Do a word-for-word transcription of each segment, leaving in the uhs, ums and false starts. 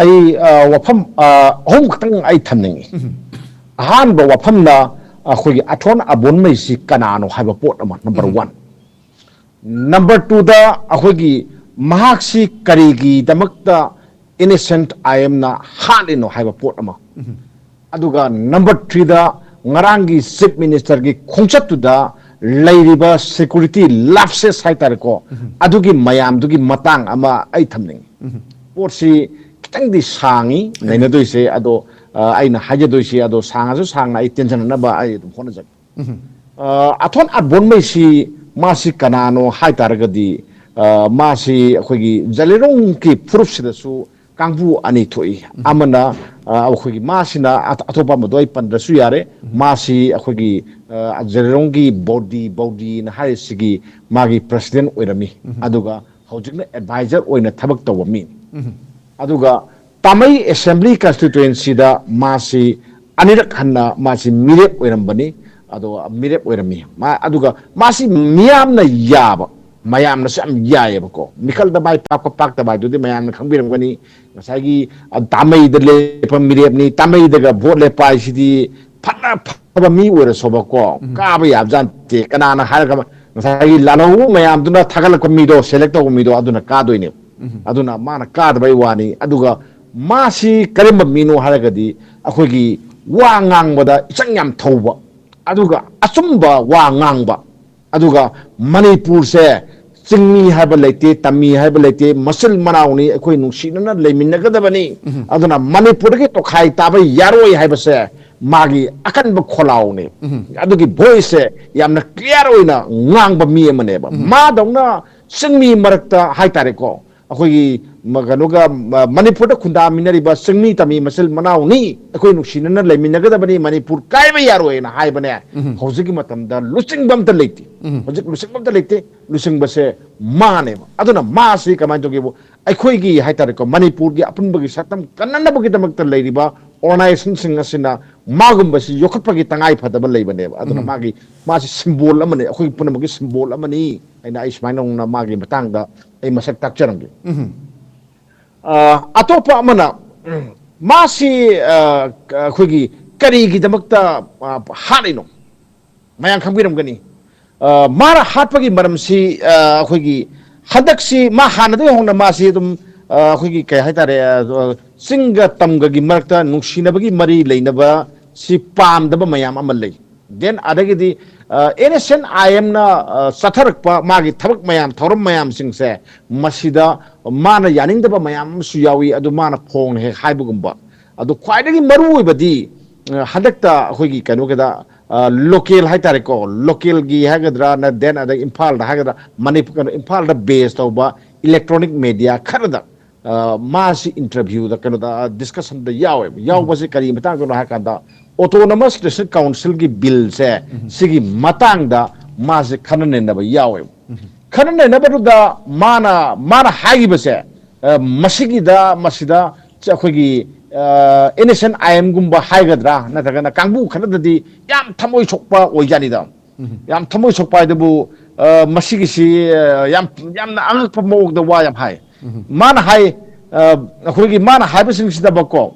ꯑꯩ ꯑ, ꯋꯥꯐꯝ ꯑ, ꯑꯍꯨꯝ ꯈꯛꯇꯪ ꯑꯩ ꯊꯝꯅꯤꯡꯉꯤ꯫ ꯑꯍꯥꯟꯕ ꯋꯥꯐꯝꯅ ꯑꯩꯈꯣꯏꯒꯤ ꯑꯊꯣꯟ ꯑꯕꯣꯟꯃꯩꯁꯤ ꯀꯅꯥꯅꯣ ꯍꯥꯏꯕ ꯄꯣꯠ ꯑꯃ, ꯅꯝꯕꯔ ꯋꯥꯟ꯫ ꯅꯝꯕꯔ ꯇꯨꯗ ꯑꯩꯈꯣꯏꯒꯤ ꯃꯍꯥꯛꯁꯤ ꯀꯔꯤꯒꯤꯗꯃꯛꯇ ꯏꯅꯤꯁꯦꯟꯠ ꯑꯥꯏ ꯑꯦꯝꯅ ꯍꯥꯠꯂꯤꯅꯣ ꯍꯥꯏꯕ ꯄꯣꯠ ꯑꯃ꯫ ꯑꯗꯨꯒ ꯅꯝꯕꯔ ꯊ꯭ꯔꯤꯗ ꯉꯔꯥꯡꯒꯤ ꯆꯤꯐ ꯃꯤꯅꯤꯁꯇꯔꯒꯤ ꯈꯣꯡꯆꯠꯇꯨꯗ ꯂꯩꯔꯤꯕ ꯁꯦꯀ꯭ꯌꯨꯔꯤꯇꯤ ꯂꯥꯞꯁꯦꯁ ꯍꯥꯏꯇꯥꯔꯦꯀꯣ, ꯑꯗꯨꯒꯤ ꯃꯌꯥꯝꯗꯨꯒꯤ ꯃꯇꯥꯡ ꯑꯃ ꯑꯩ ꯊꯝꯅꯤꯡꯉꯤ꯫ ꯄꯣꯠꯁꯤ ꯈꯤꯇꯪꯗꯤ ꯁꯥꯡꯉꯤ ꯅꯩꯅꯗꯣꯏꯁꯦ, ꯑꯗꯣ ꯑ, ꯑꯩꯅ ꯍꯥꯏꯖꯗꯣꯏꯁꯦ, ꯑꯗꯣ ꯁꯥꯡꯉꯁꯨ ꯁꯥꯡꯅ ꯑꯩ ꯇꯦꯟꯁꯤꯟꯅꯅꯕ ꯑꯩ ꯑꯗꯨꯝ ꯍꯣꯠꯅꯖꯒꯦ꯫ ꯑ, ꯑꯊꯣꯟ ꯑꯕꯣꯟꯃꯩꯁꯤ ꯃꯥꯁꯤ ꯀꯅꯥꯅꯣ ꯍꯥꯏ ꯇꯥꯔꯒꯗꯤ, ꯑ, ꯃꯥꯁꯤ ꯑꯩꯈꯣꯏꯒꯤ ꯖꯂꯤꯔꯣꯡꯒꯤ ꯐꯨꯔꯨꯞꯁꯤꯗꯁꯨ ꯀꯥꯡꯕꯨ ꯑꯅꯤ ꯊꯣꯛꯏ꯫ ꯑꯃꯅ ꯑ, ꯑꯩꯈꯣꯏꯒꯤ ꯃꯥꯁꯤꯅ ꯑꯇ-, ꯑꯇꯣꯞꯄ ꯑꯃꯗꯣ ꯑꯩ ꯄꯟꯗ꯭ꯔꯁꯨ ꯌꯥꯔꯦ꯫ ꯃꯥꯁꯤ ꯑꯩꯈꯣꯏꯒꯤ ꯑ, ꯖꯂꯤꯔꯣꯡꯒꯤ ꯕꯧꯗꯤ, ꯕꯧꯗꯤꯅ ꯍꯥꯏꯔꯤꯁꯤꯒꯤ ꯃꯥꯒꯤ ꯄ꯭ꯔꯁꯤꯗꯦꯟ ꯑꯣꯏꯔꯝꯃꯤ꯫ ꯑꯗꯨꯒ ꯍꯧꯖꯤꯛꯅ ꯑꯦꯗꯚꯥꯏꯖꯔ ꯑꯣꯏꯅ ꯊꯕꯛ ꯇꯧꯕ ꯃꯤ꯫ ꯑꯗꯨꯒ ꯇꯥꯃꯩ ꯑꯦꯁꯦꯝꯕ꯭ꯂꯤ ꯀꯟꯁꯇꯤꯇ꯭ꯋꯦꯟꯁꯤꯗ ꯃꯥꯁꯤ ꯑꯅꯤꯔꯛ ꯍꯟꯅ ꯃꯥꯁꯤ ꯃꯤꯔꯦꯞ ꯑꯣꯏꯔꯝꯕꯅꯤ꯫ ꯑꯗꯣ ꯃꯤꯔꯦꯞ ꯑꯣꯏꯔꯝꯃꯤ꯫ ꯃꯥ-, ꯑꯗꯨꯒ ꯃꯥꯁꯤ ꯃꯤꯌꯥꯝꯅ ꯌꯥꯕ, ꯃꯌꯥꯝꯅꯁꯨ ꯌꯥꯝ ꯌꯥꯏꯌꯦꯕꯀꯣ꯫ ꯃꯤꯈꯜꯗ ꯃꯥꯏ ꯄꯥꯛꯄ ꯄꯥꯛꯇꯕ ꯍꯥꯏꯗꯨꯗꯤ ꯃꯌꯥꯝꯅ ꯈꯪꯕꯤꯔꯝꯒꯅꯤ꯫ ꯉꯁꯥꯏꯒꯤ, ꯑ, ꯇꯥꯃꯩꯗ ꯂꯦꯞꯄ ꯃꯤꯔꯦꯞꯅꯤ, ꯇꯥꯃꯩꯗꯒ ꯚꯣꯠ ꯂꯦꯞꯄ ꯍꯥꯏꯁꯤꯗꯤ ꯐꯅ ꯐꯕ ꯃꯤ ꯑꯣꯏꯔꯁꯨꯕꯀꯣ, ꯀꯥꯕ ꯌꯥꯕꯖꯥꯠ ꯅꯠꯇꯦ꯫ ꯀꯅꯥꯅ ꯍꯥꯏꯔꯒ ꯉꯁꯥꯏꯒꯤ ꯂꯥꯜꯍꯧꯕ ꯃꯌꯥꯝꯗꯨꯅ ꯊꯥꯒꯠꯂꯛꯄ ꯃꯤꯗꯣ, ꯁꯦꯂꯦꯛ ꯇꯧꯕ ꯃꯤꯗꯣ, ꯑꯗꯨꯅ ꯀꯥꯗꯣꯏꯅꯦ꯫ ꯑꯗꯨꯅ ꯃꯥꯅ ꯀꯥꯗꯕꯩ ꯋꯥꯅꯤ꯫ ꯑꯗꯨꯒ ꯃꯥꯁꯤ ꯀꯔꯝꯕ ꯃꯤꯅꯣ ꯍꯥꯏꯔꯒꯗꯤ, ꯑꯩꯈꯣꯏꯒꯤ ꯋꯥ ꯉꯥꯡꯕꯗ ꯏꯆꯪ ꯌꯥꯝ ꯊꯧꯕ, ꯑꯗꯨꯒ ꯑꯆꯨꯝꯕ ꯋꯥ ꯉꯥꯡꯕ, ꯑꯗꯨꯒ ꯃꯅꯤꯄꯨꯔꯁꯦ ꯆꯤꯡꯃꯤ ꯍꯥꯏꯕ ꯂꯩꯇꯦ, ꯇꯝꯃꯤ ꯍꯥꯏꯕ ꯂꯩꯇꯦ, ꯃꯆꯤꯜ ꯃꯅꯥꯎꯅꯤ, ꯑꯩꯈꯣꯏ ꯅꯨꯡꯁꯤꯅꯅ ꯂꯩꯃꯤꯟꯅꯒꯗꯕꯅꯤ꯫ ꯑꯗꯨꯅ ꯃꯅꯤꯄꯨꯔꯗꯒꯤ ꯇꯣꯈꯥꯏ ꯇꯥꯕ ꯌꯥꯔꯣꯏ ꯍꯥꯏꯕꯁꯦ ꯃꯥꯒꯤ ꯑꯀꯟꯕ ꯈꯣꯜꯂꯥꯎꯅꯦ꯫ ꯑꯗꯨꯒꯤ ꯚꯣꯏꯁꯁꯦ ꯌꯥꯝꯅ ꯀ꯭ꯂꯤꯌꯥꯔ ꯑꯣꯏꯅ ꯉꯥꯡꯕ ꯃꯤ ꯑꯃꯅꯦꯕ꯫ ꯃꯥꯗꯧꯅ ꯆꯤꯡꯃꯤ ꯃꯔꯛꯇ ꯍꯥꯏꯇꯥꯔꯦꯀꯣ, ꯑꯩꯈꯣꯏꯒꯤ ꯃ-, ꯀꯩꯅꯣꯒ, ꯃ-, ꯃꯅꯤꯄꯨꯔꯗ ꯈꯨꯟꯗꯥꯃꯤꯟꯅꯔꯤꯕ ꯆꯤꯡꯃꯤ ꯇꯝꯃꯤ ꯃꯆꯤꯜ ꯃꯅꯥꯎꯅꯤ, ꯑꯩꯈꯣꯏ ꯅꯨꯡꯁꯤꯅꯅ ꯂꯩꯃꯤꯟꯅꯒꯗꯕꯅꯤ, ꯃꯅꯤꯄꯨꯔ ꯀꯥꯏꯕ ꯌꯥꯔꯣꯏꯅ ꯍꯥꯏꯕꯅꯦ꯫ ꯍꯧꯖꯤꯛꯀꯤ ꯃꯇꯝꯗ ꯂꯨꯆꯤꯡꯕ ꯑꯝꯇ ꯂꯩꯇꯦ꯫ ꯍꯧꯖꯤꯛ ꯂꯨꯆꯤꯡꯕ ꯑꯝꯇ ꯂꯩꯇꯦ꯫ ꯂꯨꯆꯤꯡꯕꯁꯦ ꯃꯥꯅꯦꯕ꯫ ꯑꯗꯨꯅ ꯃꯥꯁꯤ ꯀꯃꯥꯏꯅ ꯇꯧꯒꯦꯕꯨ, ꯑꯩꯈꯣꯏꯒꯤ ꯍꯥꯏꯇꯥꯔꯦꯀꯣ, ꯃꯅꯤꯄꯨꯔꯒꯤ ꯑꯄꯨꯟꯕꯒꯤ ꯁꯛꯇꯝ ꯀꯟꯅꯅꯕꯒꯤꯗꯃꯛꯇ ꯂꯩꯔꯤꯕ ꯑꯣꯔꯒꯅꯥꯏꯖꯦꯁꯟꯁꯤꯡ ꯑꯁꯤꯅ ꯃꯥꯒꯨꯝꯕꯁꯤ ꯌꯣꯛꯈꯠꯄꯒꯤ ꯇꯉꯥꯏ ꯐꯗꯕ ꯂꯩꯕꯅꯦꯕ꯫ ꯑꯗꯨꯅ ꯃꯥꯒꯤ, ꯃꯥꯁꯤ ꯁꯤꯝꯕꯣꯜ ꯑꯃꯅꯤ, ꯑꯩꯈꯣꯏ ꯄꯨꯝꯅꯃꯛꯀꯤ ꯁꯤꯝꯕꯣꯜ ꯑꯃꯅꯤ ꯍꯥꯏꯅ ꯑꯩ ꯁꯨꯃꯥꯏꯅ ꯅꯧꯅ ꯃꯥꯒꯤ ꯃꯇꯥꯡꯗ ꯑꯩ ꯃꯁꯛ ꯇꯥꯛꯆꯔꯝꯒꯦ꯫ ꯑ, ꯑꯇꯣꯞꯄ ꯑꯃꯅ, ꯎꯝ, ꯃꯥꯁꯤ, ꯑ, ꯑꯩꯈꯣꯏꯒꯤ ꯀꯔꯤꯒꯤꯗꯃꯛꯇ, ꯑ, ꯍꯥꯠꯂꯤꯅꯣ? ꯃꯌꯥꯝ ꯈꯪꯕꯤꯔꯝꯒꯅꯤ꯫ ꯑ, ꯃꯥꯅ ꯍꯥꯠꯄꯒꯤ ꯃꯔꯝꯁꯤ, ꯑ, ꯑꯩꯈꯣꯏꯒꯤ ꯍꯟꯗꯛꯁꯤ ꯃꯥ ꯍꯥꯟꯅꯗꯒꯤ ꯍꯧꯅ ꯃꯥꯁꯤ ꯑꯗꯨꯝ, ꯑ, ꯑꯩꯈꯣꯏꯒꯤ ꯀꯩ ꯍꯥꯏꯇꯥꯔꯦ, ꯑ, ꯆꯤꯡꯒ ꯇꯝꯒꯒꯤ ꯃꯔꯛꯇ ꯅꯨꯡꯁꯤꯅꯕꯒꯤ ꯃꯔꯤ ꯂꯩꯅꯕ ꯁꯤ ꯄꯥꯝꯗꯕ ꯃꯌꯥꯝ ꯑꯃ ꯂꯩ꯫ Then ꯑꯗꯒꯤꯗꯤ, ꯑ, ꯑꯦꯟ ꯑꯦꯁ ꯑꯦꯟ ꯑꯥꯏ ꯑꯦꯝꯅ, ꯑ, ꯆꯠꯊꯔꯛꯄ ꯃꯥꯒꯤ ꯊꯕꯛ ꯃꯌꯥꯝ, ꯊꯧꯔꯝ ꯃꯌꯥꯝꯁꯤꯡꯁꯦ, ꯃꯁꯤꯗ ꯃꯥꯅ ꯌꯥꯅꯤꯡꯗꯕ ꯃꯌꯥꯝ ꯑꯃꯁꯨ ꯌꯥꯎꯏ꯫ ꯑꯗꯨ ꯃꯥꯅ ꯐꯣꯡꯅ ꯍꯦꯛ ꯍꯥꯏꯕꯒꯨꯝꯕ꯫ ꯑꯗꯨ ꯈ꯭ꯋꯥꯏꯗꯒꯤ ꯃꯔꯨ ꯑꯣꯏꯕꯗꯤ, ꯑ, ꯍꯟꯗꯛꯇ ꯑꯩꯈꯣꯏꯒꯤ ꯀꯩꯅꯣꯒꯤꯗ, ꯑ, ꯂꯣꯀꯦꯜ ꯍꯥꯏꯇꯥꯔꯦꯀꯣ, ꯂꯣꯀꯦꯜꯒꯤ ꯍꯥꯏꯒꯗ꯭ꯔꯥ, ꯅ-, then ꯑꯗꯩ ꯏꯝꯐꯥꯜꯗ ꯍꯥꯏꯒꯗ꯭ꯔꯥ, ꯃꯅꯤꯄꯨꯔ, ꯀꯩꯅꯣ, ꯏꯝꯐꯥꯜꯗ ꯕꯦꯁ ꯇꯧꯕ ꯏꯂꯦꯛꯇ꯭ꯔꯣꯅꯤꯛ ꯃꯦꯗꯤꯌꯥ ꯈꯔꯗ, ꯑ, ꯃꯥꯁꯤ ꯏꯟꯇꯔꯚ꯭ꯌꯨꯗ, ꯀꯩꯅꯣꯗ, ꯑ, ꯗꯤꯁꯀꯁꯟꯗ ꯌꯥꯎꯋꯦꯕ꯫ ꯌꯥꯎꯕꯁꯤ ꯀꯔꯤ ꯃꯇꯥꯡꯗꯅꯣ ꯍꯥꯏ ꯀꯥꯟꯗ, ꯑꯣꯇꯣꯅꯣꯃꯁ ꯗꯤꯁꯇ꯭ꯔꯤꯛ ꯀꯥꯎꯟꯁꯤꯜꯒꯤ ꯕꯤꯜꯁꯦ, ꯁꯤꯒꯤ ꯃꯇꯥꯡꯗ ꯃꯥꯁꯦ ꯈꯟꯅ ꯅꯩꯅꯕ ꯌꯥꯎꯋꯦꯕ꯫ ꯈꯟꯅ ꯅꯩꯅꯕꯗꯨꯗ ꯃꯥꯅ, ꯃꯥꯅ ꯍꯥꯏꯈꯤꯕꯁꯦ, ꯑ, ꯃꯁꯤꯒꯤꯗ, ꯃꯁꯤꯗ ꯑꯩꯈꯣꯏꯒꯤ, ꯑ, ꯑꯦꯟ ꯑꯦꯁ ꯑꯦꯟ ꯑꯥꯏ ꯑꯦꯝꯒꯨꯝꯕ ꯍꯥꯏꯒꯗ꯭ꯔꯥ, ꯅꯠꯇ꯭ꯔꯒꯅ ꯀꯥꯡꯕꯨ ꯈꯔꯗꯗꯤ ꯌꯥꯝ ꯊꯃꯣꯏ ꯁꯣꯛꯄ ꯑꯣꯏꯖꯥꯠꯅꯤꯗ꯫ ꯌꯥꯝ ꯊꯃꯣꯏ ꯁꯣꯛꯄ ꯍꯥꯏꯗꯨꯕꯨ, ꯑ, ꯃꯁꯤꯒꯤꯁꯤ, ꯑ, ꯌꯥꯝ, ꯌꯥꯝꯅ ꯑꯉꯛꯄ ꯃꯑꯣꯡꯗ ꯋꯥ ꯌꯥꯝ ꯍꯥꯏ꯫ ꯃꯥꯅ ꯍꯥꯏ, ꯑ, ꯑꯩꯈꯣꯏꯒꯤ ꯃꯥꯅ ꯍꯥꯏꯕꯁꯤꯡꯁꯤꯗꯃꯛꯀꯣ,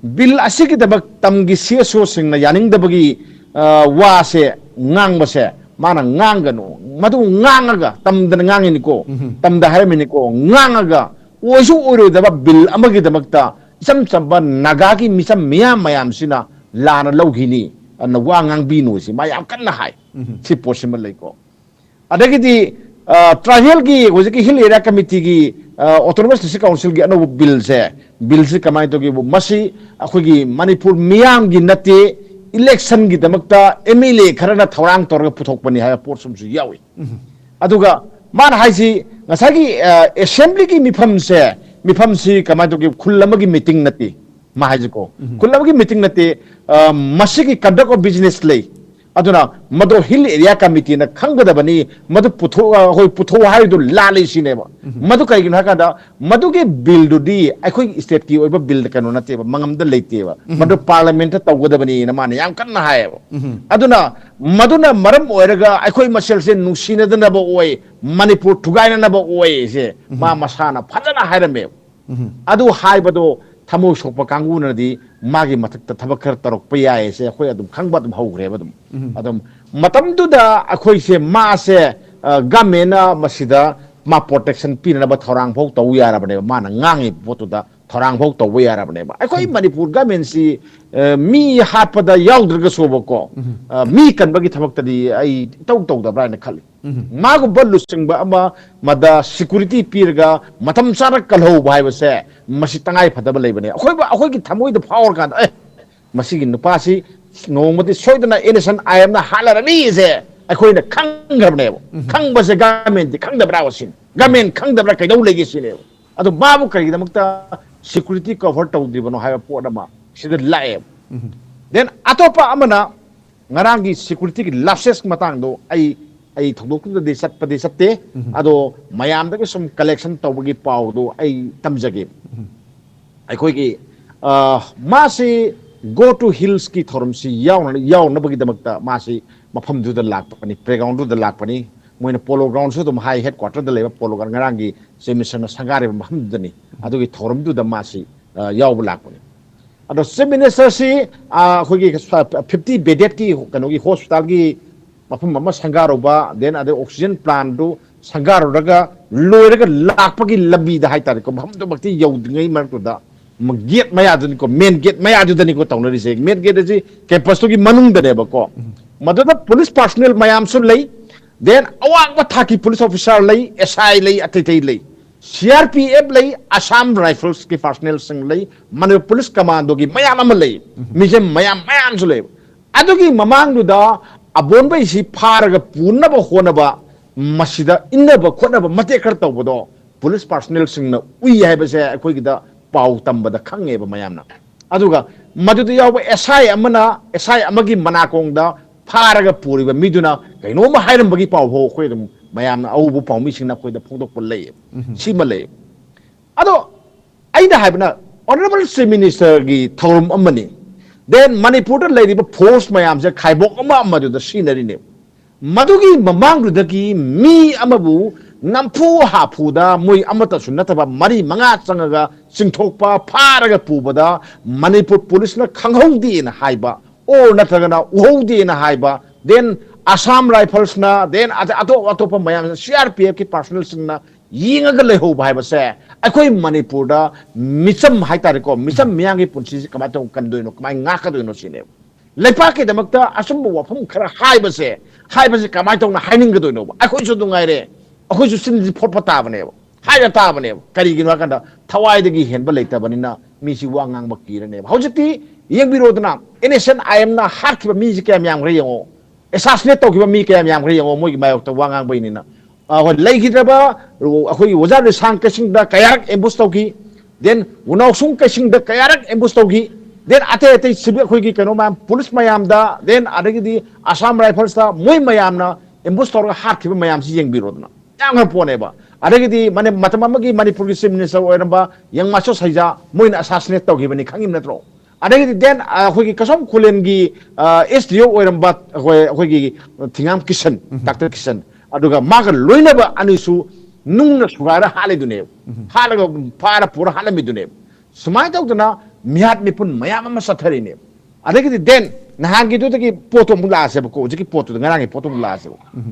ꯕꯤꯜ ꯑꯁꯤꯒꯤꯗꯃꯛ ꯇꯝꯒꯤ ꯁꯤ ꯑꯦꯁ ꯑꯣꯁꯤꯡꯅ ꯌꯥꯅꯤꯡꯗꯕꯒꯤ, ꯑ, ꯋꯥꯁꯦ ꯉꯥꯡꯕꯁꯦ ꯃꯥꯅ ꯉꯥꯡꯒꯅꯨ꯫ ꯃꯗꯨ ꯉꯥꯡꯉꯒ, ꯇꯝꯗꯅ ꯉꯥꯡꯉꯤꯅꯤꯀꯣ, ꯇꯝꯗ ꯍꯥꯏꯔꯝꯃꯤꯅꯤꯀꯣ, ꯉꯥꯡꯉꯒ ꯑꯣꯏꯁꯨ ꯑꯣꯏꯔꯣꯏꯗꯕ ꯕꯤꯜ ꯑꯃꯒꯤꯗꯃꯛꯇ ꯏꯆꯝ ꯆꯝꯕ ꯅꯥꯒꯥꯒꯤ ꯃꯤꯆꯝ ꯃꯤꯌꯥꯝ ꯃꯌꯥꯝꯁꯤꯅ ꯂꯥꯟꯅ ꯂꯧꯈꯤꯅꯤ, ꯑꯗꯨꯅ ꯋꯥ ꯉꯥꯡꯕꯤꯅꯨ ꯁꯤ ꯃꯥ ꯌꯥꯝ ꯀꯟꯅ ꯍꯥꯏ꯫ ꯁꯤ ꯄꯣꯠꯁꯤꯃ ꯂꯩꯀꯣ꯫ ꯑꯗꯒꯤꯗꯤ, ꯑ, ꯇ꯭ꯔꯥꯏꯕꯦꯜꯒꯤ ꯍꯧꯖꯤꯛꯀꯤ ꯍꯤꯜ ꯑꯦꯔꯤꯌꯥ ꯀꯃꯤꯇꯤꯒꯤ, ꯑ, ꯑꯣꯇꯣꯅꯣꯃꯁ ꯗꯤꯁꯇ꯭ꯔꯤꯛ ꯀꯥꯎꯟꯁꯤꯜꯒꯤ ꯑꯅꯧꯕ ꯕꯤꯜꯁꯦ, ꯕꯤꯜꯁꯤ ꯀꯃꯥꯏꯅ ꯇꯧꯒꯦꯕꯨ, ꯃꯁꯤ ꯑꯩꯈꯣꯏꯒꯤ ꯃꯅꯤꯄꯨꯔ ꯃꯤꯌꯥꯝꯒꯤ ꯅꯠꯇꯦ, ꯏꯂꯦꯛꯁꯟꯒꯤꯗꯃꯛꯇ ꯑꯦꯝ ꯑꯦꯜ ꯑꯦ ꯈꯔꯅ ꯊꯧꯔꯥꯡ ꯇꯧꯔꯒ ꯄꯨꯊꯣꯛꯄꯅꯤ ꯍꯥꯏꯕ ꯄꯣꯠꯁꯨ ꯑꯃꯁꯨ ꯌꯥꯎꯏ꯫ ꯑꯗꯨꯒ ꯃꯥꯅ ꯍꯥꯏꯁꯤ ꯉꯁꯥꯏꯒꯤ, ꯑ, ꯑꯦꯁꯦꯝꯕ꯭ꯂꯤꯒꯤ ꯃꯤꯐꯝꯁꯦ, ꯃꯤꯐꯝꯁꯤ ꯀꯃꯥꯏꯅ ꯇꯧꯒꯦ, ꯈꯨꯜ ꯑꯃꯒꯤ ꯃꯤꯇꯤꯡ ꯅꯠꯇꯦ꯫ ꯃꯥ ꯍꯥꯏꯁꯤꯀꯣ, ꯈꯨꯜ ꯑꯃꯒꯤ ꯃꯤꯇꯤꯡ ꯅꯠꯇꯦ, ꯑ, ꯃꯁꯤꯒꯤ conduct of business ꯂꯩ꯫ ꯑꯗꯨꯅ ꯃꯗꯨ ꯍꯤꯜ ꯑꯦꯔꯤꯌꯥ ꯀꯃꯤꯇꯤꯅ ꯈꯪꯒꯗꯕꯅꯤ, ꯃꯗꯨ ꯄꯨꯊꯣꯛ-, ꯑ, ꯑꯩꯈꯣꯏ ꯄꯨꯊꯣꯛꯑꯣ ꯍꯥꯏꯔꯤꯗꯨ ꯂꯥꯜꯂꯤ ꯁꯤꯅꯦꯕ꯫ ꯃꯗꯨ ꯀꯩꯒꯤꯅꯣ ꯍꯥꯏ ꯀꯥꯟꯗ, ꯃꯗꯨꯒꯤ ꯕꯤꯜꯗꯨꯗꯤ ꯑꯩꯈꯣꯏꯒꯤ ꯁ꯭ꯇꯦꯠꯀꯤ ꯑꯣꯏꯕ ꯕꯤꯜ ꯀꯩꯅꯣ ꯅꯠꯇꯦꯕ, ꯃꯉꯝꯗ ꯂꯩꯇꯦꯕ꯫ ꯃꯗꯨ ꯄꯥꯔꯂꯤꯌꯥꯃꯦꯟꯠꯇ ꯇꯧꯒꯗꯕꯅꯤꯅ ꯃꯥꯅ ꯌꯥꯝ ꯀꯟꯅ ꯍꯥꯏꯌꯦꯕ꯫ ꯑꯗꯨꯅ ꯃꯗꯨꯅ ꯃꯔꯝ ꯑꯣꯏꯔꯒ ꯑꯩꯈꯣꯏ ꯃꯁꯦꯜꯁꯦ ꯅꯨꯡꯁꯤꯅꯗꯅꯕ ꯑꯣꯏ, ꯃꯅꯤꯄꯨꯔ ꯊꯨꯒꯥꯏꯅꯅꯕ ꯑꯣꯏ ꯁꯦ ꯃꯥ ꯃꯁꯥꯅ ꯐꯖꯅ ꯍꯥꯏꯔꯝꯃꯦꯕ꯫ ꯑꯗꯨ ꯍꯥꯏꯕꯗꯣ ꯊꯃꯣꯏ ꯁꯣꯛꯄ ꯀꯥꯡꯕꯨꯅꯗꯤ ꯃꯥꯒꯤ ꯃꯊꯛꯇ ꯊꯕꯛ ꯈꯔ ꯇꯧꯔꯛꯄ ꯌꯥꯏꯁꯦ ꯑꯩꯈꯣꯏ ꯑꯗꯨꯝ ꯈꯪꯕ ꯑꯗꯨꯝ ꯍꯧꯈ꯭ꯔꯦꯕ ꯑꯗꯨꯝ꯫ ꯑꯗꯨꯝ ꯃꯇꯝꯗꯨꯗ ꯑꯩꯈꯣꯏꯁꯦ ꯃꯥꯁꯦ ꯒꯃꯦꯟꯅ ꯃꯁꯤꯗ ꯃꯥ ꯄ꯭ꯔꯣꯇꯦꯛꯁꯟ ꯄꯤꯅꯅꯕ ꯊꯧꯔꯥꯡ ꯐꯥꯎ ꯇꯧ ꯌꯥꯔꯕꯅꯦꯕ꯫ ꯃꯥꯅ ꯉꯥꯡꯉꯤꯕ ꯄꯣꯠꯇꯨꯗ ꯊꯧꯔꯥꯡ ꯐꯥꯎ ꯇꯧꯕ ꯌꯥꯔꯕꯅꯦꯕ꯫ ꯑꯩꯈꯣꯏ ꯃꯅꯤꯄꯨꯔ ꯒꯃꯦꯟꯁꯤ ꯃꯤ ꯍꯥꯠꯄꯗ ꯌꯥꯎꯗ꯭ꯔꯒꯁꯨꯕꯀꯣ, ꯃꯤ ꯀꯟꯕꯒꯤ ꯊꯕꯛꯇꯗꯤ ꯑꯩ ꯏꯇꯧ ꯇꯧꯗꯕ꯭ꯔꯥ ꯍꯥꯏꯅ ꯈꯜꯂꯤ꯫ ꯃꯥꯒꯨꯝꯕ ꯂꯨꯆꯤꯡꯕ ꯑꯃ ꯃꯗ ꯁꯤꯀ꯭ꯌꯨꯔꯤꯇꯤ ꯄꯤꯔꯒ ꯃꯇꯝ ꯆꯥꯅ ꯀꯜꯍꯧꯕ ꯍꯥꯏꯕꯁꯦ ꯃꯁꯤ ꯇꯉꯥꯏ ꯐꯗꯕ ꯂꯩꯕꯅꯦ꯫ ꯑꯩꯈꯣꯏꯕꯨ ꯑꯩꯈꯣꯏꯒꯤ ꯊꯃꯣꯏꯗ ꯐꯥꯎꯔꯀꯥꯟꯗ ꯑꯦ ꯃꯁꯤꯒꯤ ꯅꯨꯄꯥꯁꯤ ꯅꯣꯡꯃꯗꯤ ꯁꯣꯏꯗꯅ ꯑꯦꯟ ꯑꯦꯁ ꯑꯥꯏ ꯑꯦꯝꯅ ꯍꯥꯠꯂꯔꯅꯤꯁꯦ ꯑꯩꯈꯣꯏꯅ ꯈꯪꯈ꯭ꯔꯕꯅꯦꯕ꯫ ꯈꯪꯕꯁꯦ ꯒꯃꯦꯟꯗꯤ ꯈꯪꯗꯕ꯭ꯔꯥ ꯁꯤꯅꯤ꯫ ꯒꯃꯦꯟ ꯈꯪꯗꯕ꯭ꯔꯥ ꯀꯩꯗꯧ ꯂꯩꯒꯦ ꯁꯤꯅꯦꯕ꯫ ꯑꯗꯣ ꯃꯥꯕꯨ ꯀꯔꯤꯒꯤꯗꯃꯛꯇ ꯁꯤꯀ꯭ꯌꯨꯔꯤꯇꯤ ꯀꯣꯚꯔ ꯇꯧꯗ꯭ꯔꯤꯕꯅꯣ ꯍꯥꯏꯕ ꯄꯣꯠ ꯑꯃ ꯁꯤꯗ ꯂꯥꯛꯑꯦꯕ꯫ ꯗꯦꯟ ꯑꯇꯣꯞꯄ ꯑꯃꯅ ꯉꯔꯥꯡꯒꯤ ꯁꯤꯀ꯭ꯌꯨꯔꯤꯇꯤꯒꯤ ꯂꯥꯞꯁꯦꯁ ꯃꯇꯥꯡꯗꯣ ꯑꯩ ꯑꯩ ꯊꯧꯗꯣꯛꯇꯨꯗꯗꯤ ꯆꯠꯄꯗꯤ ꯆꯠꯇꯦ꯫ ꯑꯗꯣ ꯃꯌꯥꯝꯗꯒꯤ ꯁꯨꯝ ꯀꯂꯦꯛꯁꯟ ꯇꯧꯕꯒꯤ ꯄꯥꯎꯗꯣ ꯑꯩ ꯇꯝꯖꯒꯦ꯫ ꯑꯩꯈꯣꯏꯒꯤ ꯃꯥꯁꯤ ꯒꯣ ꯇꯨ ꯍꯤꯜꯁꯀꯤ ꯊꯧꯔꯝꯁꯤ ꯌꯥꯎꯅꯕꯒꯤꯗꯃꯛꯇ ꯃꯥꯁꯤ ꯃꯐꯝꯗꯨꯗ ꯂꯥꯛꯄꯅꯤ, ꯄ꯭ꯂꯦꯒ꯭ꯔꯥꯎꯟꯗꯨꯗ ꯂꯥꯛꯄꯅꯤ꯫ ꯃꯣꯏꯅ ꯄꯣꯂꯣ ꯒ꯭ꯔꯥꯎꯟꯁꯨ ꯑꯗꯨꯝ ꯍꯥꯏ, ꯍꯦꯗ ꯀ꯭ꯋꯥꯇꯔꯗ ꯂꯩꯕ ꯄꯣꯂꯣ ꯒ꯭ꯔꯥꯎꯟ, ꯉꯔꯥꯡꯒꯤ ꯆꯤꯐ ꯃꯤꯅꯤꯁꯇꯔꯅ ꯁꯪꯒꯥꯔꯤꯕ ꯃꯐꯝꯗꯨꯗꯅꯤ꯫ ꯑꯗꯨꯒꯤ ꯊꯧꯔꯝꯗꯨꯗ ꯃꯥꯁꯤ ꯌꯥꯎꯕ ꯂꯥꯛꯄꯅꯤ꯫ ꯑꯗꯣ ꯆꯤꯐ ꯃꯤꯅꯤꯁꯇꯔꯁꯤ ꯑꯩꯈꯣꯏꯒꯤ ꯐꯤꯐꯇꯤ ꯕꯦꯗꯦꯠꯀꯤ ꯀꯩꯅꯣꯒꯤ ꯍꯣꯁꯄꯤꯇꯥꯜꯒꯤ ꯃꯐꯝ ꯑꯃ ꯁꯪꯒꯥꯔꯨꯕ, ꯗꯦꯟ ꯑꯗꯩ ꯑꯣꯛꯁꯤꯖꯟ ꯄ꯭ꯂꯥꯟꯗꯨ ꯁꯪꯒꯥꯔꯨꯔꯒ ꯂꯣꯏꯔꯒ ꯂꯥꯛꯄꯒꯤ ꯂꯝꯕꯤꯗ ꯍꯥꯏꯇꯥꯔꯦꯀꯣ, ꯃꯐꯝꯗꯨꯃꯛꯇꯤ ꯌꯧꯗ꯭ꯔꯤꯉꯩ ꯃꯔꯛꯇꯨꯗ ꯒꯦꯠ ꯃꯌꯥꯗꯨꯅꯤꯀꯣ, ꯃꯦꯟ ꯒꯦꯠ ꯃꯌꯥꯗꯨꯗꯅꯤꯀꯣ ꯇꯧꯅꯔꯤꯁꯦ꯫ ꯃꯦꯟ ꯒꯦꯠ ꯑꯁꯤ ꯀꯦꯝꯄꯁꯇꯨꯒꯤ ꯃꯅꯨꯡꯗꯅꯦꯕꯀꯣ꯫ ꯃꯗꯨꯗ ꯄꯨꯂꯤꯁ ꯄꯥꯔꯁꯣꯅꯦꯜ ꯃꯌꯥꯝꯁꯨ ꯂꯩ, ꯗꯦꯟ ꯑꯋꯥꯡꯕ ꯊꯥꯛꯀꯤ ꯄꯨꯂꯤꯁ ꯑꯣꯐꯤꯁꯥꯔ ꯂꯩ, ꯑꯦꯁ ꯑꯥꯏ ꯂꯩ, ꯑꯇꯩ ꯑꯇꯩ ꯂꯩ, ꯁꯤ ꯑꯥꯔ ꯄꯤ ꯑꯦꯐ ꯂꯩ, ꯑꯁꯥꯝ ꯔꯥꯏꯐꯜꯁꯀꯤ ꯄꯥꯔꯁꯣꯅꯦꯜꯁꯤꯡ ꯂꯩ, ꯃꯅꯤꯄꯨꯔ ꯄꯨꯂꯤꯁ ꯀꯃꯥꯟꯗꯣꯒꯤ ꯃꯌꯥꯝ ꯑꯃ ꯂꯩ, ꯃꯤꯁꯦ ꯃꯌꯥꯝ ꯃꯌꯥꯝꯁꯨ ꯂꯩ꯫ ꯑꯗꯨꯒꯤ ꯃꯃꯥꯡꯗꯨꯗ ꯑꯕꯣꯟꯕꯩꯁꯤ ꯐꯥꯔꯒ ꯄꯨꯅꯕ ꯍꯣꯠꯅꯕ, ꯃꯁꯤꯗ ꯏꯟꯅꯕ ꯈꯣꯠꯅꯕ ꯃꯇꯦꯛ ꯈꯔ ꯇꯧꯕꯗꯣ ꯄꯨꯂꯤꯁ ꯄꯥꯔꯁꯣꯅꯦꯜꯁꯤꯡꯅ ꯎꯏ ꯍꯥꯏꯕꯁꯦ ꯑꯩꯈꯣꯏꯒꯤꯗ ꯄꯥꯎ ꯇꯝꯕꯗ ꯈꯪꯉꯦꯕ ꯃꯌꯥꯝꯅ꯫ ꯑꯗꯨꯒ ꯃꯗꯨꯗ ꯌꯥꯎꯕ ꯑꯦꯁ ꯑꯥꯏ ꯑꯃꯅ, ꯑꯦꯁ ꯑꯥꯏ ꯑꯃꯒꯤ ꯃꯅꯥꯀꯣꯡꯗ ꯐꯥꯔꯒ ꯄꯨꯔꯤꯕ ꯃꯤꯗꯨꯅ ꯀꯩꯅꯣꯝꯃ ꯍꯥꯏꯔꯝꯕꯒꯤ ꯄꯥꯎ ꯐꯥꯎ ꯑꯩꯈꯣꯏ ꯑꯗꯨꯝ ꯃꯌꯥꯝꯅ, ꯑꯎꯕ ꯄꯥꯎꯃꯤꯁꯤꯡꯅ ꯑꯩꯈꯣꯏꯗ ꯐꯣꯡꯗꯣꯛꯄ ꯂꯩꯌꯦꯕ꯫ ꯁꯤꯃ ꯂꯩꯌꯦꯕ꯫ ꯑꯗꯣ ꯑꯩꯅ ꯍꯥꯏꯕꯅ, ꯑꯣꯅꯔꯦꯕꯜ ꯆꯤꯐ ꯃꯤꯅꯤꯁꯇꯔꯒꯤ ꯊꯧꯔꯝ ꯑꯃꯅꯤ, ꯗꯦꯟ ꯃꯅꯤꯄꯨꯔꯗ ꯂꯩꯔꯤꯕ ꯐꯣꯔꯁ ꯃꯌꯥꯝꯁꯦ ꯈꯥꯏꯕꯣꯛ ꯑꯃ ꯑꯃꯗꯨꯗ ꯁꯤꯖꯤꯟꯅꯔꯤꯅꯦꯕ꯫ ꯃꯗꯨꯒꯤ ꯃꯃꯥꯡꯗꯨꯗꯒꯤ ꯃꯤ ꯑꯃꯕꯨ ꯅꯝꯐꯨ ꯍꯥꯐꯨꯗ ꯃꯣꯏ ꯑꯃꯠꯇꯁꯨ ꯅꯠꯇꯕ ꯃꯔꯤ ꯃꯉꯥ ꯆꯪꯉꯒ ꯆꯤꯡꯊꯣꯛꯄ, ꯐꯥꯔꯒ ꯄꯨꯕꯗ ꯃꯅꯤꯄꯨꯔ ꯄꯨꯂꯤꯁꯅ ꯈꯪꯍꯧꯗꯦꯅ ꯍꯥꯏꯕ, ꯑꯣꯔ ꯅꯠꯇ꯭ꯔꯒꯅ ꯎꯍꯧꯗꯦꯅ ꯍꯥꯏꯕ, then Assam Riflesꯅ, then ꯑꯇꯣꯞ ꯑꯇꯣꯞꯄ ꯃꯌꯥꯝ, C R P Fꯀꯤ personnelꯁꯤꯡꯅ ꯌꯦꯡꯉꯒ ꯂꯩꯍꯧꯕ ꯍꯥꯏꯕꯁꯦ ꯑꯩꯈꯣꯏ ꯃꯅꯤꯄꯨꯔꯗ ꯃꯤꯆꯝ ꯍꯥꯏꯇꯥꯔꯦꯀꯣ, ꯃꯤꯆꯝ ꯃꯤꯌꯥꯝꯒꯤ ꯄꯨꯟꯁꯤꯁꯦ ꯀꯃꯥꯏꯅ ꯇꯧꯅ ꯀꯟꯗꯣꯏꯅꯣ, ꯀꯃꯥꯏꯅ ꯉꯥꯛꯀꯗꯣꯏꯅꯣ ꯁꯤꯅꯦꯕ꯫ ꯂꯩꯄꯥꯛꯀꯤꯗꯃꯛꯇ ꯑꯆꯨꯝꯕ ꯋꯥꯐꯝ ꯈꯔ ꯍꯥꯏꯕꯁꯦ, ꯍꯥꯏꯕꯁꯦ ꯀꯃꯥꯏꯅ ꯇꯧꯅ ꯍꯥꯏꯅꯤꯡꯒꯗꯣꯏꯅꯣꯕ? ꯑꯩꯈꯣꯏꯁꯨ ꯑꯗꯨꯝ ꯉꯥꯏꯔꯦ, ꯑꯩꯈꯣꯏꯁꯨ ꯆꯤꯟꯁꯤ ꯐꯣꯠꯄ ꯇꯥꯕꯅꯦꯕ, ꯍꯥꯏꯔ ꯇꯥꯕꯅꯦꯕ꯫ ꯀꯔꯤꯒꯤꯅꯣ ꯍꯥꯏꯀꯥꯟꯗ ꯊꯋꯥꯏꯗꯒꯤ ꯍꯦꯟꯕ ꯂꯩꯇꯕꯅꯤꯅ ꯃꯤꯁꯤ ꯋꯥ ꯉꯥꯡꯕ ꯀꯤꯔꯅꯦꯕ꯫ ꯍꯧꯖꯤꯛꯇꯤ ꯌꯦꯡꯕꯤꯔꯣꯗꯅ, N S N I Mꯅ ꯍꯥꯠꯈꯤꯕ ꯃꯤꯁꯤ ꯀꯌꯥꯝ ꯌꯥꯝꯈ꯭ꯔꯦ ꯌꯦꯡꯉꯣ, assassinate ꯇꯧꯈꯤꯕ ꯃꯤ ꯀꯌꯥꯝ ꯌꯥꯝꯈ꯭ꯔꯦ ꯌꯦꯡꯉꯣ, ꯃꯣꯏꯒꯤ ꯃꯥꯌꯣꯛꯇ ꯋꯥ ꯉꯥꯡꯕꯩꯅꯤꯅ꯫ ꯑ, ꯍꯣꯏ, ꯂꯩꯈꯤꯗ꯭ꯔꯕ ꯑꯩꯈꯣꯏꯒꯤ ꯑꯣꯖꯥ ꯂꯤꯁꯥꯡ ꯀꯩꯁꯤꯡꯗ ꯀꯌꯥꯔꯛ ambush ꯇꯧꯈꯤ, then ꯎꯅꯥꯎꯁꯨꯡ ꯀꯩꯁꯤꯡꯗ ꯀꯌꯥꯔꯛ ambush ꯇꯧꯈꯤ, then ꯑꯇꯩ ꯑꯇꯩ civil ꯑꯩꯈꯣꯏꯒꯤ ꯀꯩꯅꯣ ꯃꯌꯥꯝ, ꯄꯨꯂꯤꯁ ꯃꯌꯥꯝꯗ, then ꯑꯗꯒꯤꯗꯤ Assam Riflesꯇ ꯃꯣꯏ ꯃꯌꯥꯝꯅ ambush ꯇꯧꯔꯒ ꯍꯥꯠꯈꯤꯕ ꯃꯌꯥꯝꯁꯤ ꯌꯦꯡꯕꯤꯔꯣꯗꯅ꯫ ꯌꯥꯝꯈ꯭ꯔ ꯄꯣꯠꯅꯦꯕ꯫ ꯑꯗꯒꯤꯗꯤ ꯃꯅꯤ-, ꯃꯇꯝ ꯑꯃꯒꯤ ꯃꯅꯤꯄꯨꯔꯒꯤ Chief Minister ꯑꯣꯏꯔꯝꯕ ꯌꯪꯃꯥꯆꯣ ꯁꯩꯖꯥ ꯃꯣꯏꯅ assassinate ꯇꯧꯈꯤꯕꯅꯤ, ꯈꯪꯉꯤꯕ ꯅꯠꯇ꯭ꯔꯣ? ꯑꯗꯒꯤꯗꯤ then, ꯑ, ꯑꯩꯈꯣꯏꯒꯤ ꯀꯁꯣꯝ ꯈꯨꯂꯦꯟꯒꯤ, ꯑ, S D O ꯑꯣꯏꯔꯝꯕ ꯑꯩꯈꯣꯏ, ꯑꯩꯈꯣꯏꯒꯤ ꯊꯤꯉꯥꯝ ꯀꯤꯁꯟ, ꯗꯥꯛꯇꯔ ꯀꯤꯁꯟ, ꯑꯗꯨꯒ ꯃꯥꯒ ꯂꯣꯏꯅꯕ ꯑꯅꯤꯁꯨ ꯅꯨꯡꯅ ꯁꯨꯒꯥꯏꯔ ꯍꯥꯠꯂꯤꯗꯨꯅꯦꯕ, ꯍꯥꯠꯂꯒ ꯐꯥꯔ ꯄꯨꯔ ꯍꯥꯠꯂꯝꯃꯤꯗꯨꯅꯦꯕ꯫ ꯁꯨꯃꯥꯏꯅ ꯇꯧꯗꯅ ꯃꯤꯍꯥꯠ ꯃꯤꯄꯨꯟ ꯃꯌꯥꯝ ꯑꯃ ꯆꯠꯊꯔꯤꯅꯦꯕ꯫ ꯑꯗꯒꯤꯗꯤ then ꯅꯍꯥꯟꯒꯤꯗꯨꯗꯒꯤ ꯄꯣꯠꯇꯣ ꯑꯃꯨꯛ ꯂꯥꯛꯑꯁꯦꯕꯀꯣ, ꯍꯧꯖꯤꯛꯀꯤ ꯄꯣꯠꯇꯨꯗ, ꯉꯔꯥꯡꯒꯤ ꯄꯣꯠꯇꯣ ꯑꯃꯨꯛ ꯂꯥꯛꯑꯁꯦꯕ꯫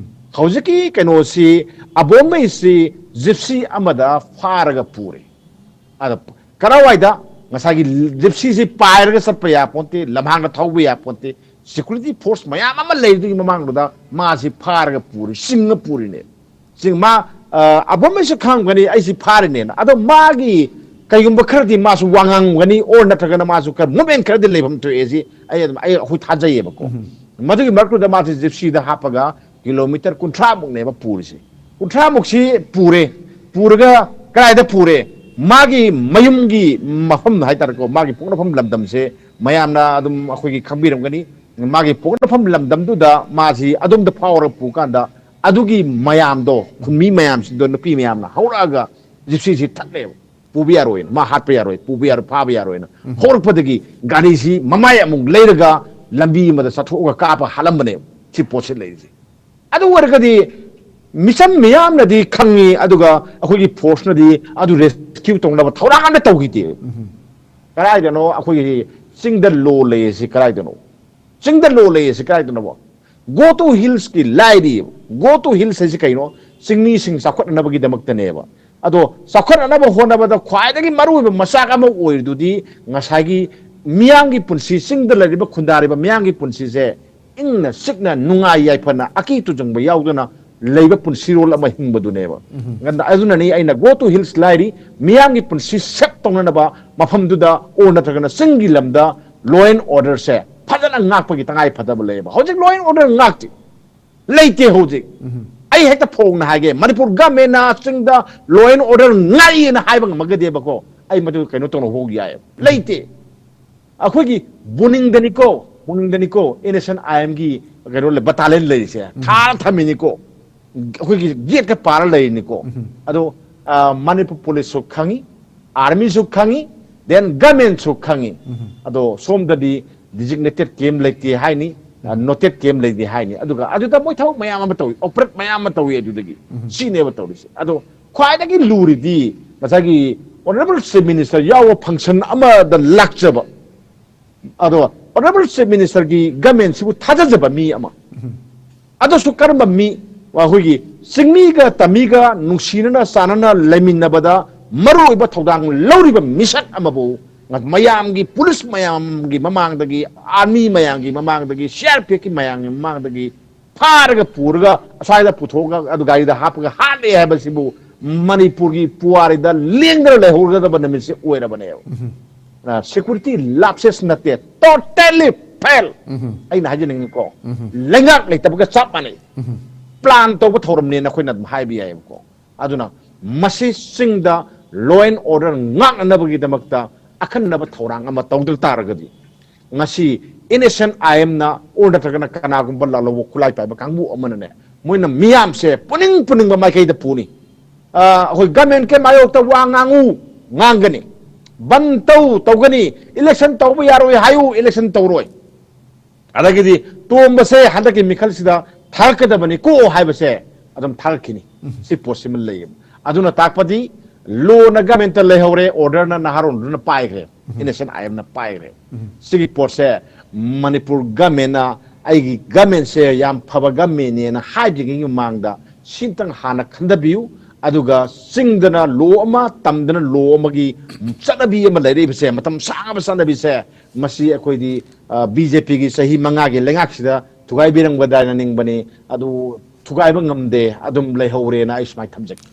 ꯍꯧꯖꯤꯛꯀꯤ ꯀꯩꯅꯣꯁꯤ, ꯑꯕꯣꯝꯕꯩꯁꯤ ꯖꯤꯞꯁꯤ ꯑꯃꯗ ꯐꯥꯔꯒ ꯄꯨꯔꯦ꯫ ꯑꯗ ꯀꯔꯥꯏꯋꯥꯏꯗ? ꯉꯁꯥꯏꯒꯤ ꯖꯤꯞꯁꯤꯁꯤ ꯄꯥꯏꯔꯒ ꯆꯠꯄ ꯌꯥꯄꯣꯟꯇꯦ, ꯂꯝꯍꯥꯡꯗ ꯊꯧꯕ ꯌꯥꯄꯣꯟꯇꯦ, security force ꯃꯌꯥꯝ ꯑꯃ ꯂꯩꯕꯗꯨꯒꯤ ꯃꯃꯥꯡꯗꯨꯗ ꯃꯥꯁꯤ ꯐꯥꯔꯒ ꯄꯨꯔꯤ, ꯆꯤꯡꯉ ꯄꯨꯔꯤꯅꯦ꯫ ꯆꯤꯡ-, ꯃꯥ, ꯑ, ꯑꯕꯣꯝꯕꯩꯁꯨ ꯈꯪꯉꯝꯒꯅꯤ ꯑꯩꯁꯤ ꯐꯥꯔꯤꯅꯦꯅ꯫ ꯑꯗꯣ ꯃꯥꯒꯤ ꯀꯩꯒꯨꯝꯕ ꯈꯔꯗꯤ ꯃꯥꯁꯨ ꯋꯥ ꯉꯥꯡꯉꯝꯒꯅꯤ, or ꯅꯠꯇ꯭ꯔꯒꯅ ꯃꯥꯁꯨ ꯈꯔ movement ꯈꯔꯗꯤ ꯂꯩꯐꯝ ꯊꯣꯛꯑꯦ ꯁꯤ ꯑꯩ ꯑꯗꯨꯝ, ꯑꯩ, ꯑꯩꯈꯣꯏ ꯊꯥꯖꯩꯌꯦꯕꯀꯣ꯫ ꯃꯗꯨꯒꯤ ꯃꯔꯛꯇꯨꯗ ꯃꯥꯁꯤ ꯖꯤꯞꯁꯤꯗ ꯍꯥꯞꯄꯒ ꯀꯤꯂꯣꯃꯤꯇꯔ ꯀꯨꯟꯊ꯭ꯔꯥ ꯃꯨꯛꯅꯦꯕ ꯄꯨꯔꯤꯁꯦ꯫ ꯀꯨꯟꯊ꯭ꯔꯥ ꯃꯨꯛꯁꯤ ꯄꯨꯔꯦ꯫ ꯄꯨꯔꯒ ꯀꯗꯥꯏꯗ ꯄꯨꯔꯦ? ꯃꯥꯒꯤ ꯃꯌꯨꯝꯒꯤ ꯃꯐꯝ ꯍꯥꯏꯇꯥꯔꯦꯀꯣ, ꯃꯥꯒꯤ ꯄꯣꯛꯅꯐꯝ ꯂꯝꯗꯝꯁꯦ ꯃꯌꯥꯝꯅ ꯑꯗꯨꯝ ꯑꯩꯈꯣꯏꯒꯤ ꯈꯪꯕꯤꯔꯝꯒꯅꯤ꯫ ꯃꯥꯒꯤ ꯄꯣꯛꯅꯐꯝ ꯂꯝꯗꯝꯗꯨꯗ ꯃꯥꯁꯤ ꯑꯗꯣꯝꯗ ꯐꯥꯎꯔꯒ ꯄꯨ ꯀꯥꯟꯗ ꯑꯗꯨꯒꯤ ꯃꯌꯥꯝꯗꯣ, ꯈꯨꯟꯃꯤ ꯃꯌꯥꯝꯁꯤꯡꯗꯣ, ꯅꯨꯄꯤ ꯃꯌꯥꯝꯅ ꯍꯧꯔꯛꯑꯒ ꯖꯤꯞꯁꯤꯁꯤ ꯊꯠꯂꯦꯕ꯫ ꯄꯨꯕ ꯌꯥꯔꯣꯏꯅ, ꯃꯥ ꯍꯥꯠꯄ ꯌꯥꯔꯣꯏ, ꯄꯨꯕ ꯌꯥꯔꯣꯏ, ꯐꯥꯕ ꯌꯥꯔꯣꯏꯅ ꯍꯧꯔꯛꯄꯗꯒꯤ ꯒꯥꯔꯤꯁꯤ ꯃꯃꯥꯏ ꯑꯃꯨꯛ ꯂꯩꯔꯒ ꯂꯝꯕꯤ ꯑꯃꯗ ꯆꯠꯊꯣꯛꯑꯒ ꯀꯥꯞꯄ ꯍꯥꯠꯂꯝꯕꯅꯦꯕ ꯁꯤ ꯄꯣꯠꯁꯤ ꯂꯩꯔꯤꯁꯦ꯫ ꯑꯗꯨ ꯑꯣꯏꯔꯒꯗꯤ ꯃꯤꯆꯝ ꯃꯤꯌꯥꯝꯅꯗꯤ ꯈꯪꯉꯤ, ꯑꯗꯨꯒ ꯑꯩꯈꯣꯏꯒꯤ ꯐꯣꯔꯁꯅꯗꯤ ꯑꯗꯨ ꯔꯦꯁꯀ꯭ꯌꯨ ꯇꯧꯅꯕ ꯊꯧꯔꯥꯡ ꯑꯃ ꯇꯧꯈꯤꯗꯦ꯫ ꯀꯗꯥꯏꯗꯅꯣ ꯑꯩꯈꯣꯏꯒꯤ ꯆꯤꯡꯗ ꯂꯣ ꯂꯩꯔꯤꯁꯤ ꯀꯗꯥꯏꯗꯅꯣ? ꯆꯤꯡꯗ ꯂꯣ ꯂꯩꯔꯤꯁꯤ ꯀꯗꯥꯏꯗꯅꯣꯕ? ꯒꯣ ꯇꯨ ꯍꯤꯜꯁꯀꯤ ꯂꯥꯏꯔꯤ꯫ ꯒꯣ ꯇꯨ ꯍꯤꯜꯁ ꯍꯥꯏꯁꯤ ꯀꯩꯅꯣ? ꯆꯤꯡꯃꯤꯁꯤꯡ ꯆꯥꯎꯈꯠꯅꯅꯕꯒꯤꯗꯃꯛꯇꯅꯦꯕ꯫ ꯑꯗꯣ ꯆꯥꯎꯈꯠꯅꯅꯕ ꯍꯣꯠꯅꯕꯗ ꯈ꯭ꯋꯥꯏꯗꯒꯤ ꯃꯔꯨꯑꯣꯏꯕ ꯃꯆꯥꯛ ꯑꯃ ꯑꯣꯏꯔꯤꯗꯨꯗꯤ ꯉꯁꯥꯏꯒꯤ ꯃꯤꯌꯥꯝꯒꯤ ꯄꯨꯟꯁꯤ, ꯆꯤꯡꯗ ꯂꯩꯔꯤꯕ ꯈꯨꯟꯗꯥꯔꯤꯕ ꯃꯤꯌꯥꯝꯒꯤ ꯄꯨꯟꯁꯤꯁꯦ ꯏꯪꯅ ꯆꯤꯛꯅ ꯅꯨꯡꯉꯥꯏ ꯌꯥꯏꯐꯅ ꯑꯀꯤ ꯇꯨꯖꯪꯕ ꯌꯥꯎꯗꯅ ꯂꯩꯕ ꯄꯨꯟꯁꯤꯔꯣꯜ ꯑꯃ ꯍꯤꯡꯕꯗꯨꯅꯦꯕ꯫ ꯑꯗꯨꯅꯅꯤ ꯑꯩꯅ ꯒꯣ ꯇꯨ ꯍꯤꯜꯁ ꯂꯥꯏꯔꯤ, ꯃꯤꯌꯥꯝꯒꯤ ꯄꯨꯟꯁꯤ ꯁꯦꯞ ꯇꯧꯅꯅꯕ ꯃꯐꯝꯗꯨꯗ ꯑꯣꯔ ꯅꯠꯇ꯭ꯔꯒꯅ ꯆꯤꯡꯒꯤ ꯂꯝꯗ ꯂꯣ ꯑꯦꯟ ꯑꯣꯔꯗꯔꯁꯦ ꯐꯖꯅ ꯉꯥꯛꯄꯒꯤ ꯇꯉꯥꯏ ꯐꯗꯕ ꯂꯩꯌꯦꯕ꯫ ꯍꯧꯖꯤꯛ ꯂꯣ ꯑꯦꯟ ꯑꯣꯔꯗꯔ ꯉꯥꯛꯇꯦ, ꯂꯩꯇꯦ ꯍꯧꯖꯤꯛ꯫ ꯑꯩ ꯍꯦꯛꯇ ꯐꯣꯡꯅ ꯍꯥꯏꯒꯦ, ꯃꯅꯤꯄꯨꯔ ꯒꯃꯦꯟꯅ ꯆꯤꯡꯗ ꯂꯣ ꯑꯦꯟ ꯑꯣꯔꯗꯔ ꯉꯥꯛꯏꯅ ꯍꯥꯏꯕ ꯉꯝꯃꯒꯗꯤꯕꯀꯣ, ꯑꯩ ꯃꯗꯨ ꯀꯩꯅꯣ ꯇꯧꯅ ꯍꯧ ꯌꯥꯏꯑꯕ꯫ ꯂꯩꯇꯦ꯫ ꯑꯩꯈꯣꯏꯒꯤ ꯕꯨꯅꯤꯡꯗꯅꯤꯀꯣ, ꯕꯨꯅꯤꯡꯗꯅꯤꯀꯣ ꯑꯦꯟ ꯑꯦꯁ ꯑꯦꯟ ꯑꯥꯏ ꯑꯦꯝꯒꯤ ꯀꯩꯅꯣ ꯂꯩ, ꯕꯇꯥꯂꯤꯌꯟ ꯂꯩꯔꯤꯁꯦ꯫ ꯊꯥꯔ ꯊꯝꯃꯤꯅꯤꯀꯣ꯫ ꯑꯩꯈꯣꯏꯒꯤ ꯒꯦꯠꯀ ꯄꯥꯔ ꯂꯩꯔꯤꯅꯤꯀꯣ꯫ ꯑꯗꯣ, ꯑ, ꯃꯅꯤꯄꯨꯔ ꯄꯨꯂꯤꯁꯁꯨ ꯈꯪꯉꯤ, ꯑꯥꯔꯃꯤꯁꯨ ꯈꯪꯉꯤ, ꯗꯦꯟ ꯒꯃꯦꯟꯁꯨ ꯈꯪꯉꯤ꯫ ꯑꯗꯣ ꯁꯣꯝꯗꯗꯤ ꯗꯤꯖꯤꯒꯅꯦꯇꯦꯠ ꯀꯦꯝ ꯂꯩꯇꯦ ꯍꯥꯏꯅꯤ, ꯅꯣꯇꯦꯠ ꯀꯦꯝ ꯂꯩꯇꯦ ꯍꯥꯏꯅꯤ꯫ ꯑꯗꯨꯒ ꯑꯗꯨꯗ ꯃꯣꯏ ꯊꯕꯛ ꯃꯌꯥꯝ ꯑꯃ ꯇꯧꯏ, ꯑꯣꯄꯔꯦꯠ ꯃꯌꯥꯝ ꯑꯃ ꯇꯧꯏ ꯑꯗꯨꯗꯒꯤ꯫ ꯁꯤꯅꯦꯕ ꯇꯧꯔꯤꯁꯦ꯫ ꯑꯗꯣ ꯈ꯭ꯋꯥꯏꯗꯒꯤ ꯂꯨꯔꯤꯗꯤ ꯉꯁꯥꯏꯒꯤ ꯑꯣꯅꯔꯦꯕꯜ ꯆꯤꯐ ꯃꯤꯅꯤꯁꯇꯔ ꯌꯥꯎꯕ ꯐꯪꯁꯟ ꯑꯃꯗ ꯂꯥꯛꯆꯕ, ꯑꯗꯣ ꯑꯣꯅꯔꯦꯕꯜ ꯆꯤꯐ ꯃꯤꯅꯤꯁꯇꯔꯒꯤ ꯒꯃꯦꯟꯁꯤꯕꯨ ꯊꯥꯖꯖꯕ ꯃꯤ ꯑꯃ, ꯑꯗꯨꯁꯨ ꯀꯔꯝꯕ ꯃꯤ? ꯑꯩꯈꯣꯏꯒꯤ ꯆꯤꯡꯃꯤꯒ ꯇꯝꯃꯤꯒ ꯅꯨꯡꯁꯤꯅꯅ ꯆꯥꯟꯅꯅ ꯂꯩꯃꯤꯟꯅꯕꯗ ꯃꯔꯨꯑꯣꯏꯕ ꯊꯧꯗꯥꯡ ꯂꯧꯔꯤꯕ ꯃꯤꯁꯛ ꯑꯃꯕꯨ ꯃꯌꯥꯝꯒꯤ, ꯄꯨꯂꯤꯁ ꯃꯌꯥꯝꯒꯤ ꯃꯃꯥꯡꯗꯒꯤ, ꯑꯥꯔꯃꯤ ꯃꯌꯥꯝꯒꯤ ꯃꯃꯥꯡꯗꯒꯤ, ꯁꯤ ꯑꯥꯔ ꯄꯤ ꯑꯦꯐꯀꯤ ꯃꯌꯥꯝꯒꯤ ꯃꯃꯥꯡꯗꯒꯤ ꯐꯥꯔꯒ ꯄꯨꯔꯒ ꯑꯁ꯭ꯋꯥꯏꯗ ꯄꯨꯊꯣꯛꯑꯒ ꯑꯗꯨ ꯒꯥꯔꯤꯗ ꯍꯥꯞꯄꯒ ꯍꯥꯠꯂꯦ ꯍꯥꯏꯕꯁꯤꯕꯨ ꯃꯅꯤꯄꯨꯔꯒꯤ ꯄꯨꯋꯥꯔꯤꯗ ꯂꯦꯡꯗꯅ ꯂꯩꯍꯧꯔꯒꯗꯕ ꯅꯨꯃꯤꯠꯁꯦ ꯑꯣꯏꯔꯕꯅꯦꯕ꯫ ꯁꯦꯀ꯭ꯌꯨꯔꯤꯇꯤ ꯂꯥꯞꯁꯦꯁ ꯅꯠꯇꯦ, ꯇꯣꯇꯦꯂꯤ ꯐꯦꯜ꯫ ꯑꯩꯅ ꯍꯥꯏꯖꯅꯤꯡꯉꯤꯀꯣ, ꯂꯩꯉꯥꯛ ꯂꯩꯇꯕꯒ ꯆꯞ ꯃꯥꯟꯅꯩ꯫ ꯄ꯭ꯂꯥꯟ ꯇꯧꯕ ꯊꯧꯔꯝꯅꯦꯅ ꯑꯩꯈꯣꯏꯅ ꯑꯗꯨꯝ ꯍꯥꯏꯕ ꯌꯥꯏꯑꯕꯀꯣ꯫ ꯑꯗꯨꯅ ꯃꯁꯤ ꯆꯤꯡꯗ ꯂꯣ ꯑꯦꯟ ꯑꯣꯔꯗꯔ ꯉꯥꯛꯅꯅꯕꯒꯤꯗꯃꯛꯇ ꯑꯈꯟꯅꯕ ꯊꯧꯔꯥꯡ ꯑꯃ ꯇꯧꯗ ꯇꯥꯔꯒꯗꯤ, ꯉꯁꯤ ꯑꯦꯟ ꯑꯦꯁ ꯑꯦꯟ ꯑꯥꯏ ꯑꯦꯝꯅ ꯑꯣꯔ ꯅꯠꯇ꯭ꯔꯒꯅ ꯀꯅꯥꯒꯨꯝꯕ ꯂꯥꯜꯍꯧꯕ ꯈꯨꯠꯂꯥꯏ ꯄꯥꯏꯕ ꯀꯥꯡꯕꯨ ꯑꯃꯅꯅꯦ, ꯃꯣꯏꯅ ꯃꯤꯌꯥꯝꯁꯦ ꯄꯨꯅꯤꯡ ꯄꯨꯅꯤꯡꯕ ꯃꯥꯏꯀꯩꯗ ꯄꯨꯅꯤ꯫ ꯑ, ꯑꯩꯈꯣꯏ ꯒꯃꯦꯟꯒꯤ ꯃꯥꯌꯣꯛꯇ ꯋꯥ ꯉꯥꯡꯉꯨ, ꯉꯥꯡꯒꯅꯤ꯫ ꯕꯟ ꯇꯧ, ꯇꯧꯒꯅꯤ꯫ ꯏꯂꯦꯛꯁꯟ ꯇꯧꯕ ꯌꯥꯔꯣꯏ ꯍꯥꯏꯌꯨ, ꯏꯂꯦꯛꯁꯟ ꯇꯧꯔꯣꯏ꯫ ꯑꯗꯒꯤꯗꯤ ꯇꯣꯝꯕꯁꯦ ꯍꯟꯗꯛꯀꯤ ꯃꯤꯈꯜꯁꯤꯗ ꯊꯥꯔꯛꯀꯗꯕꯅꯤꯀꯣ ꯍꯥꯏꯕꯁꯦ ꯑꯗꯨꯝ ꯊꯥꯒꯠꯈꯤꯅꯤ꯫ ꯁꯤ ꯄꯣꯠꯁꯤꯃ ꯂꯩꯌꯦꯕ꯫ ꯑꯗꯨꯅ ꯇꯥꯛꯄꯗꯤ ꯂꯣꯅ ꯒꯃꯦꯟꯇ ꯂꯩꯍꯧꯔꯦ, ꯑꯣꯔꯗꯔꯅ ꯅꯍꯥꯔꯣꯟꯗꯨꯅ ꯄꯥꯏꯈ꯭ꯔꯦ, ꯏꯟ ꯑꯦꯁꯦꯟꯁ ꯑꯥꯏ ꯑꯦꯝꯅ ꯄꯥꯏꯈ꯭ꯔꯦ꯫ ꯁꯤꯒꯤ ꯄꯣꯠꯁꯦ ꯃꯅꯤꯄꯨꯔ ꯒꯃꯦꯟꯅ ꯑꯩꯒꯤ ꯒꯃꯦꯟꯁꯦ ꯌꯥꯝ ꯐꯕ ꯒꯃꯦꯟꯅꯦꯅ ꯍꯥꯏꯗ꯭ꯔꯤꯉꯩꯒꯤ ꯃꯃꯥꯡꯗ ꯁꯤꯝꯇꯪ ꯍꯥꯟꯅ ꯈꯟꯊꯕꯤꯌꯨ꯫ ꯑꯗꯨꯒ ꯆꯤꯡꯗꯅ ꯂꯣ ꯑꯃ, ꯇꯝꯗꯅ ꯂꯣ ꯑꯃꯒꯤ ꯆꯠꯅꯕꯤ ꯑꯃ ꯂꯩꯔꯛꯏꯕꯁꯦ, ꯃꯇꯝ ꯁꯥꯡꯉꯕ ꯆꯠꯅꯕꯤꯁꯦ, ꯃꯁꯤ ꯑꯩꯈꯣꯏꯗꯤ ꯕꯤ ꯖꯦ ꯄꯤꯒꯤ ꯆꯍꯤ ꯃꯉꯥꯒꯤ ꯂꯩꯉꯥꯛꯁꯤꯗ ꯊꯨꯒꯥꯏꯕꯤꯔꯝꯒꯗ꯭ꯔꯥ ꯍꯥꯏꯅ ꯅꯤꯡꯕꯅꯤ꯫ ꯑꯗꯨ ꯊꯨꯒꯥꯏꯕ ꯉꯝꯗꯦ, ꯑꯗꯨꯝ ꯂꯩꯍꯧꯔꯦꯅ ꯑꯩ ꯁꯨꯃꯥꯏꯅ ꯊꯝꯖꯒꯦ꯫